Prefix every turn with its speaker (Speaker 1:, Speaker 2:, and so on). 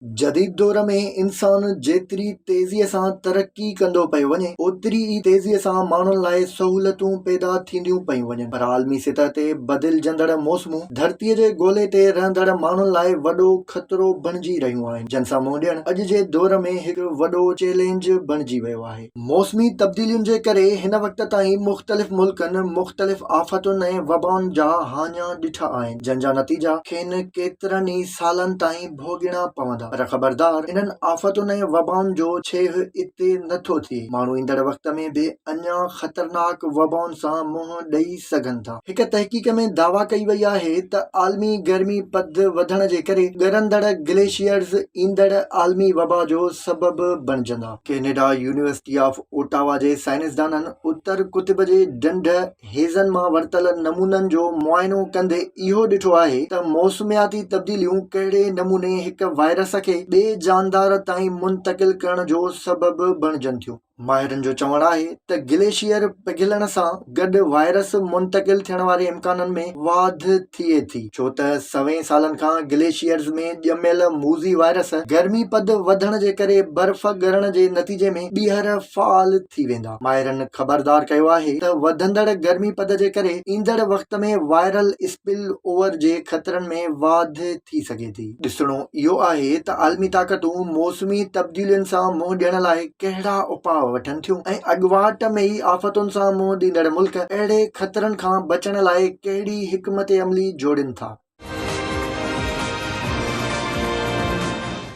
Speaker 1: جديد دور ۾ انسان جيتري تيزيء سان ترقي ڪندو پيو وڃي، اوتري ئي تيزيء سان ماڻهن لاء سهولتون پيدا ٿينديون پيون وڃن. پر عالمي سطح تي بدلجندڙ موسمون ڌرتيء جي گولي تي رهندڙ ماڻهن لاء وڏو خطرو بڻجي رهيون آهن، جن سان منهن ڏيڻ اڄ جي دور ۾ هڪ وڏو چئلينج بڻجي ويو آهي. موسمي تبديلين جي ڪري هن وقت تائين مختلف ملڪن مختلف آفتن ۽ وبائن جا هاڃا ڏٺا آهن، جن جا نتيجا کين ڪيترن ئي سالن تائين ڀوڳڻا پوندا. پر خبردار انهن آفتن ۽ وبائن جو ڇيهه اتي نه ٿو ٿئي، ماڻهو ايندڙ وقت ۾ به اڃا خطرناڪ وبائن سان منهن ڏئي سگهن ٿا. هڪ تحقيق ۾ دعويٰ ڪئي وئي آهي ته عالمي گرمي پد وڌڻ جي ڪري ڳرندڙ گليشيئرز ايندڙ عالمي وبا جو سبب بڻجندا. ڪينيڊا يونيورسٽي آف اوٽاوا جي سائنسدانن اتر قطب جي ڍنڍ هيزن مان ورتل نمونن جو معائنو ڪندي اهو ڏٺو آهي ته موسمياتي تبديليون ڪهڙي نموني هڪ وائرس کي ٻئي جاندار تائين منتقل ڪرڻ جو سبب بڻجن ٿيون. ماهرن جو چوڻ آهي ته گليشيئر پگهلڻ سان گڏ وائرس منتقل ٿيڻ واري امڪانن ۾ واڌ ٿئي ٿي، ڇو ته سوين سالن کان گليشيئرز ۾ ڄميل موذي وائرس گرمي پد وڌڻ جي ڪري برف ڳرڻ جي نتيجي ۾ ٻيهر فعال ٿي ويندا. ماهرن خبردار ڪيو آهي ته وڌندڙ گرمي پد جي ڪري ايندڙ وقت ۾ وائرل اسپل اوور جي خطرن ۾ واڌ ٿي سگهي ٿي. ڏسڻو اهو آهي ته عالمي طاقتون موسمي تبديلين سان منهن ڏيڻ لاء ڪهڙا اپاء وٺن ٿيون ۽ اڳواٽ ۾ ئي آفتن سان منهن ڏيندڙ ملڪ اهڙي خطرن کان بچڻ لاء ڪهڙي حڪمت عملي جوڙين ٿا.